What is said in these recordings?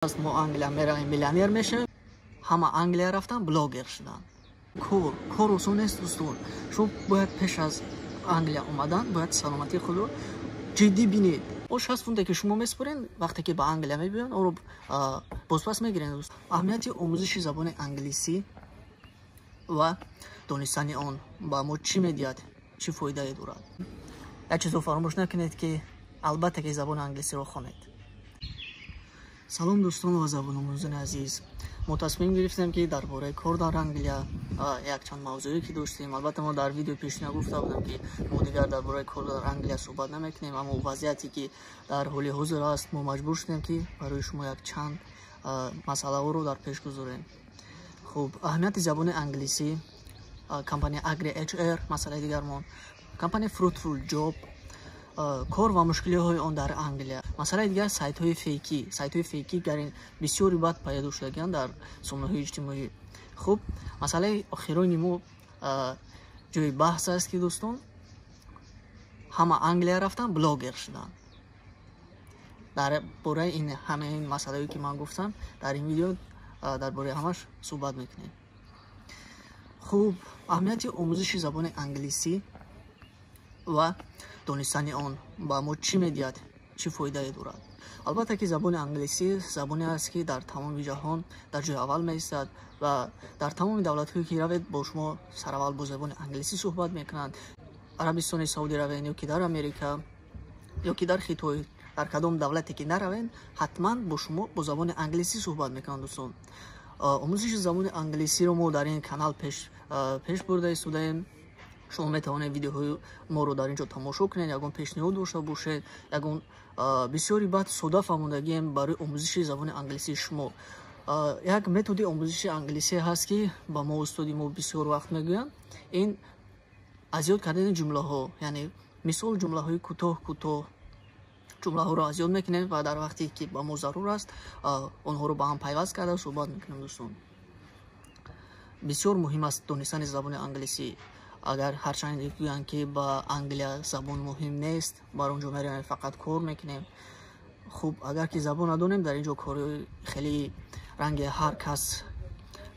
Мо Англия меравем, миллионер мешавем. Ҳама Англия рафтан, блогер шуданд. Кор осон нест, дӯстон. Шумо бояд пеш аз Англия омадан бояд саломатии худро ҷиддӣ бинед. О 60 фунте, ки шумо месупорен, вақте ки ба Англия мебиён, онро бозпас мегирен. Аҳамияти омӯзиши забони англисӣ ва донистани он ба мо чӣ медиҳад, чӣ фоидае дорад? Як чизро фаромӯш накунед, ки албатта ки забони англисиро хонед. Салом, дӯстон ва забономӯзони азиз! Мо тасмим гирифтем, ки дар бораи кор дар Англия якчанд мавзӯе ки доштем. Албатта, мо дар видеои пешина гуфта будем, ки мо дигар дар бораи кор дар Англия суҳбат намекунем, аммо вазъияте ки дар ҳоли ҳозир аст, мо маҷбур шудем, ки барои шумо якчанд масъалаҳоро дар пеш гузорем. Хуб, аҳамияти забони англисӣ, компания Agri HR, масъалаи дигармон компания Fruitful Job, кор ва мушкилиҳои он дар Англия. Масъалаи дигар сайтҳои фейкӣ. Сайтҳои фейкӣ гарин бисёри бад пайдо шудагианд дар сомонаҳои иҷтимоӣ. Хуб, масъалаи охирони мо ҷои баҳс аст, ки, дӯстон, ҳама Англия рафтан, блогер шуданд. Дар бораи ин ҳамаи ин масъалае, ки ман гуфтам, дар ин видео дар бораи ҳамаш суҳбат мекунем. Хуб, аҳамияти омӯзиши забони англисӣ ва донистани он ба мо чӣ медиҳад, чӣ фоидае дорад? Албатта ки забони англисӣ забоне аст, ки дар тамоми ҷаҳон дар ҷои аввал меистад ва дар тамоми давлатҳое ки равед, бо шумо сараввал бо забони англисӣ суҳбат мекунанд. Арабистони Саудӣ равен ё ки дар Америка, ё ки дар Хитой, дар кадом давлате ки наравен, ҳатман бо шумо бо забони англисӣ суҳбат мекунанд. Дӯстон, омӯзиши забони англисиро мо дар ин канал пеш бурда истодаем. Шумо метавонед видеоҳои моро дар ин ҷо тамошо кунед. Ягон пешниҳод дошта бошед, ягон бисёри баъд сода фаҳмондагием барои омӯзиши забони англисии шумо. Як методи омӯзиши англисӣ ҳаст, ки ба мо устоди мо бисёр вақт мегӯянд. Ин аз ёд кардани ҷумлаҳо, яъне мисол, ҷумлаҳои кӯтоҳ кӯтоҳ ҷумлаҳоро аз ёд мекунем ва дар вақте ки ба мо зарур аст, онҳоро ба ҳам пайваст карда суҳбат мекунем. Дӯстон, бисёр муҳим аст донистани забони англисӣ. Агар ҳарчанд гӯянд, ки ба Англия забон муҳим нест, бар он ҷо меравем, фақат кор мекунем. Хуб, агар ки забон надонем, дар ин ҷо кори хеле ранги ҳар кас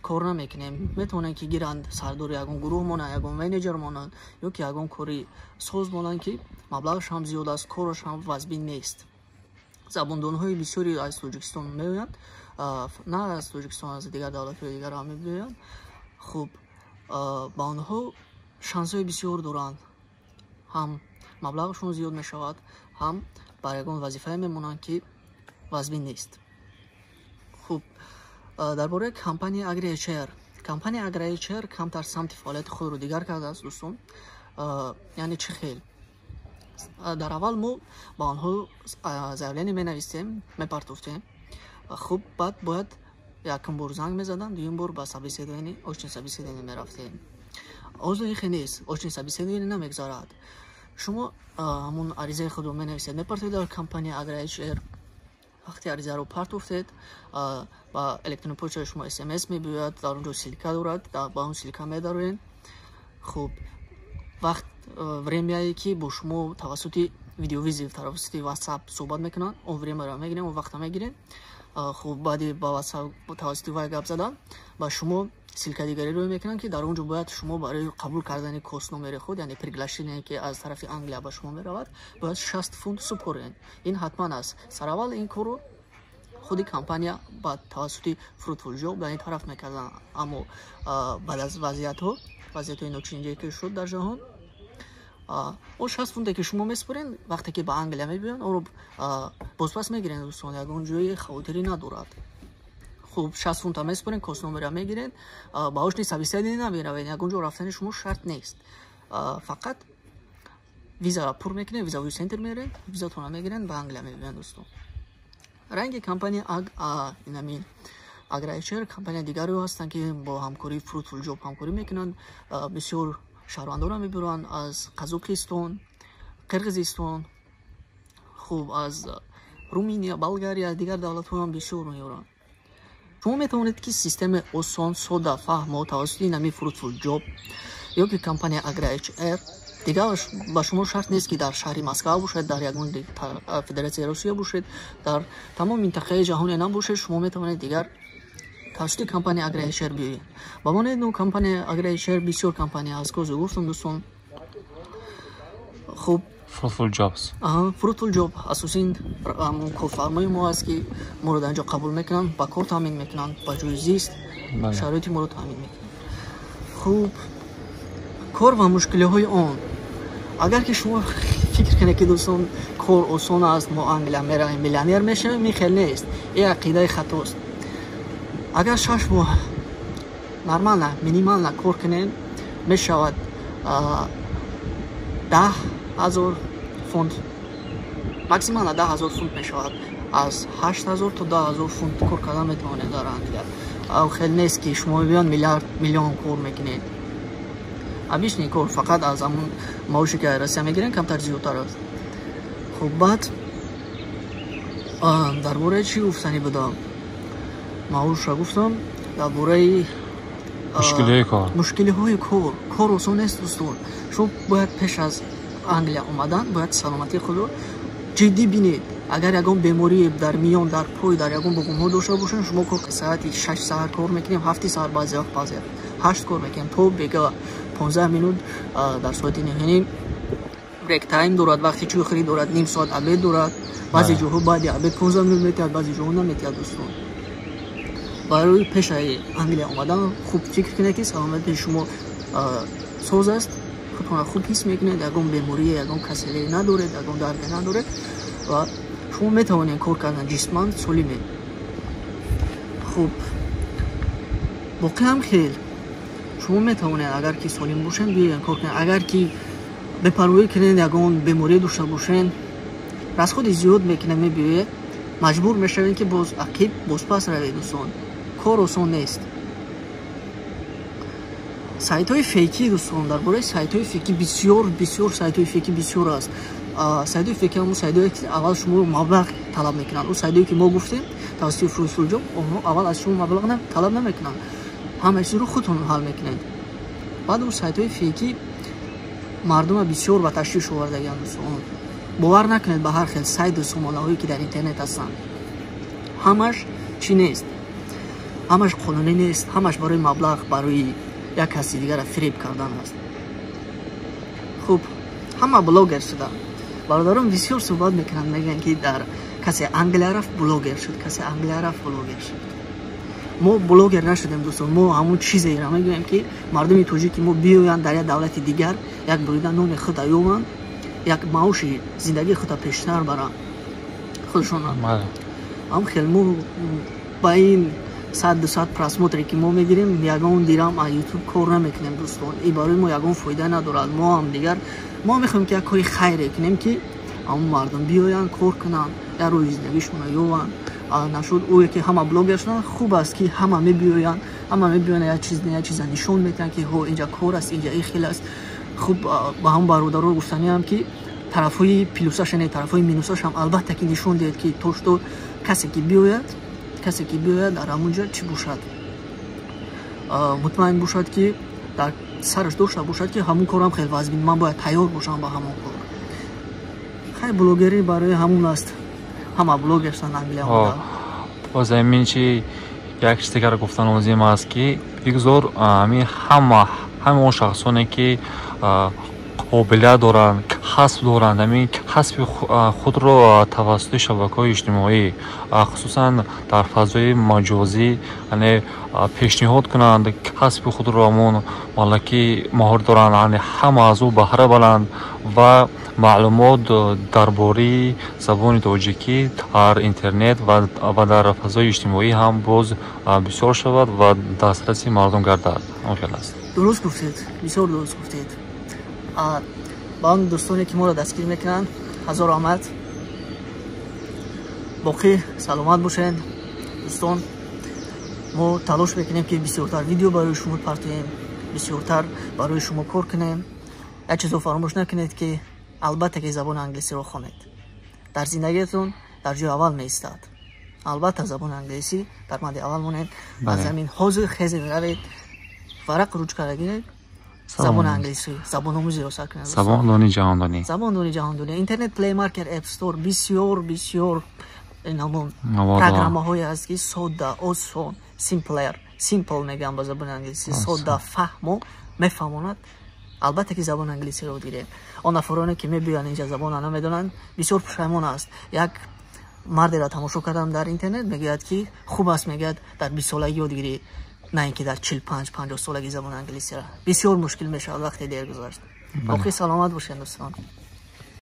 кор намекунем. Метавонем, ки гиранд, сардори ягон гурӯҳ монанд, ягон менеҷер монанд ё ки ягон кори соз монанд, ки маблағаш ҳам зиёд аст, кораш ҳам вазбин нест. Забондонҳои бисёре аз Тоҷикистон меоянд, на аз Тоҷикистон, аз дигар давлатҳои дигар ҳам меоянд. Хуб, ба онҳо шансҳои бисёр доранд: ҳам маблағашон зиёд мешавад, ҳам бар ягон вазифае мемонанд, ки вазбин нест. Хуб, дар бораи компания Agri HR. Компания Agri HR камтар самти фаъолияти худро дигар кардааст, дӯстон. Яъне чӣ хел? Дар аввал мо ба онҳо заявление менавистем, мепартофтем. Хуб, баъд бояд якум бор занг мезаданд, дуюм бор ба собеседование, очное собеседование мерафтем. Ҳозир ихе нест, очное собеседование намегузарад. Шумо ҳамун аризаи худро менависед, мепартоед дар компания Agri HR. Вақте аризаро партофтед, ба электронный почтаи шумо СМС мебиёяд, дар он ҷо ссылка дорад, ба он ссылка медароед. Хуб, вақт, времяе ки бо шумо тавассути видеовызов, тавассути WhatsApp суҳбат мекунанд, он времяро мегирем, он вақта мегирем. Хуб, баъди ба WhatsApp тавассути вай гап задан, ба шумо ссылка дигаре рӯй мекунанд, ки дар он ҷо бояд шумо барои қабул кардани CoS номери худ, яъне приглашение, ки аз тарафи Англия ба шумо меравад, бояд 60 фунт супоред. Ин ҳатман аст. Сараввал ин корро худи компания ба тавассути Fruitful Job дар ин тараф мекарданд, аммо баъд аз вазъиятҳои ночинҷе, ки шуд дар ҷаҳон, он 60 фунте, ки шумо месупорен, вақте ки ба Англия мебиёнд, онро бозпас мегирен. Дӯстон, ягон ҷои хавотирӣ надорад. Хуб, 60 фунта месупорен, CoS номера мегирен, ба очное собеседование намеравед, ягон ҷо рафтани шумо шарт нест. Фақат визаро пур мекунед, визовый центр меред, визатонро мегирен, ба Англия мебиёнд. Дӯстон, ранги компания инамин Agri HR, компания дигаре ҳастанд, ки бо ҳамкории Fruitful Job ҳамкорӣ мекунанд. Бисёр шаҳрвандонро мебуранд аз Қазоқистон, Қирғизистон, хуб, аз Руминия, Болгария, дигар давлатҳоам бисёр меоранд. Шумо метавонед, ки системаи осон, сода, фаҳмо тавассути инами Fruitful Job ё ки компания Agri HR. Дигар ба шумо шарт нест, ки дар шаҳри Москва бошед, дар ягон Федератсияи Русия бошед, дар тамом минтақаи ҷаҳоне набошед, шумо метавонед дигар тавассути компания Агро HR биёед. Ба монанди ну компания Агро HR бисёр компания аст, козу гуфтам, дӯстон. Хуб, Fruitful Jobs. Аҳа, Fruitful Job асосин корфармои мо аст, ки моро дар инҷо қабул мекунанд, ба кор таъмин мекунанд, ба ҷои зист, шароити моро таъмин мекунанд. Хуб, кор ва мушкилиҳои он. Агар ки шумо фикр кунед, ки, дӯстон, кор осон аст, мо Англия меравем, миллионер мешавем, ин хел нест, ин ақидаи хатост. Агар 6 моҳ нормально, минимально кор кунем, мешавад 10 000 фунт, максимально 10 000 фунт мешавад. Аз 8000 то 10 000 фунт кор кардан метавонед дар Англия. Хел нест, ки шумо мебиён, миллиард, миллион кор мекунед. Обычный кор фақат аз ҳамун маоше, ки Россия мегирен, камтар зиёдтар аст. Хуб, баъд дар бораи чӣ гуфтанӣ будам? Маошра гуфтам, дар бораи мушкилиҳои кор. Мушкилиҳои кор. Кор осон нест, дӯстон. Шумо бояд пеш аз Англия омадан бояд саломатии худро ҷиддӣ бинед. Агар ягон беморӣ дар миён, дар пой, дар ягон буғумҳо дошта бошед, шумо кор соати 6 саҳар кор мекунем, 7-и саҳар, баъзе вақт, баъзе 8 кор мекунем то бега 15 минут дар соати 9:30 break time дорад, вақти чӯхрӣ дорад, ним соат обед дорад. Баъзе ҷоҳо баъди обед 15 минут метиҳад, баъзе ҷоҳо наметиҳад. Дӯстон, барои пешаи Англия омадан хуб фикр кунед, ки саломатии шумо соз аст, худтонро хуб ҳис мекунед, ягон беморие, ягон касалие надоред, ягон дарде надоред ва шумо метавонед кор кардан, ҷисман солимед. Хуб, боқӣ хел шумо метавонед, агар ки солим бошед, биёед, кор кунед. Агар ки бепарвоӣ кунед, ягон беморӣ дошта бошед, расходи зиёд мекунед, мебиёед, маҷбур мешавед, ки боз ақиб, бозпас равед. Дӯстон, кор осон нест. Сайтҳои фейкӣ, дӯстон, дар бораи сайтҳои фейкӣ. Бисёр, бисёр сайтҳои фейкӣ бисёр аст. Сайтҳои фейкӣ ҳамон сайтҳое, ки аввал шуморо маблағ талаб мекунанд. Он сайтҳое, ки мо гуфтем, тавассути Fruitful Job, онҳо аввал аз шумо маблағ талаб намекунанд, ҳама чизро худтон ҳал мекунед. Баъд он сайтҳои фейкӣ мардума бисёр ба ташвиш овардагианд. Дӯстон, бовар накунед ба ҳар хел сайту сомонаҳое, ки дар интернет ҳастанд. Ҳамаш чӣ нест, ҳамаш қонунӣ нест, ҳамаш барои маблағ, барои як каси дигара фиреб кардан аст. Хуб, ҳама блогер шуданд, бародарон бисёр суҳбат мекунанд, мегӯянд, ки дар касе Англия рафт, блогер шуд, касе Англия рафт, блогер шуд. Мо блогер нашудем, дӯстон. Мо ҳамон чизеро мегӯем, ки мардуми тоҷики мо биёянд, дар як давлати дигар як бурида нони худа ёбанд, як маоши зиндагии худа пештар баранд худшона. Ам хел мо ба ин 100, 200 просмотре, ки мо мегирем, ягон дирам аз Ютуб кор намекунем, дӯстон. И барои мо ягон фоида надорад. Мо ҳам дигар мо мехоҳем, ки як кори хайре кунем, ки ҳамон мардум биёянд, кор кунанд, як рӯзи зиндагишонро ёбанд. Нашуд ӯе, ки ҳама блогер шуданд. Хуб аст, ки ҳама мебиёянд, ҳама мебиёянд, як чиз, як чиза нишон медиҳанд, ки ҳо, инҷа кор аст, инҷа ин хел аст. Хуб, ба ҳамон бародаро гуфтаниам, ки тарафҳои плюсаша не, тарафҳои минусашам албатта ки нишон диҳед, ки то что касе ки биёяд, касе ки биёяд, дар ҳамон ҷо чӣ бошад, мутмаин бошад, ки дар сараш дошта бошад, ки ҳамон корам хеле вазмин, ман бояд тайёр бошам ба ҳамон кор. Хай, блогерӣ барои ҳамон аст, ҳама блогер шуданд Англия омада. Боз ҳамин чи, як чиз дигар гуфтан лозим аст, ки бигзор ҳамин ҳама он шахсоне, ки қобилият доранд, касб доранд, ҳамин касби худро тавассути шабакаҳои иҷтимоӣ, хусусан дар фазои маҷозӣ, яъне пешниҳод кунанд касби худро, ҳамон малаки маҳорат доранд, яъне ҳама аз ӯ баҳра баранд ва маълумот дар бораи забони тоҷикӣ дар интернет ва дар фазои иҷтимоӣ ҳам боз бисёр шавад ва дастраси мардум гардад. Он хел аст. Дуруст гуфтед, бисёр дуруст гуфтед. Ба он дӯстоне, ки моро дастгир мекунанд, ҳазор омад. Боқӣ саломат бошед, дӯстон. Мо талош мекунем, ки бисёртар видео барои шумо партоем, бисёртар барои шумо кор кунем. Як чизро фаромӯш накунед, ки албатта ки забони англисиро хонед, дар зиндагиятон дар ҷои аввал меистад. Албатта, забони англисӣ дар мадди аввал монед. Аз ҳамин ҳозир хезед, равед, варақ, ручкара гиред. Забони англисӣ, забономӯзиро сар кунед. Забондони ҷаҳондонӣ. Забондони ҷаҳондонӣ. Интернет, Play Market, App Store бисёр бисёр ҳамон программаҳое ҳаст, ки содда, осон, simpler, simple мегӯям ба забони англисӣ, содда, фаҳмо, мефаҳмонад. Албатта, ки забони англисиро гирем. Он нафароне, ки мебиёянд инҷа, забонро намедонанд, бисёр пушаймон аст. Як мардеро тамошо кардам дар интернет, мегӯяд, ки хуб аст, мегӯяд, дар 20-солагӣ ёд гирӣ, на ин ки дар 45, 50 солагӣ забони англисиро. Бисёр мушкил мешавад, вақте дер гузашт. Боқӣ саломат бошед, дӯстон.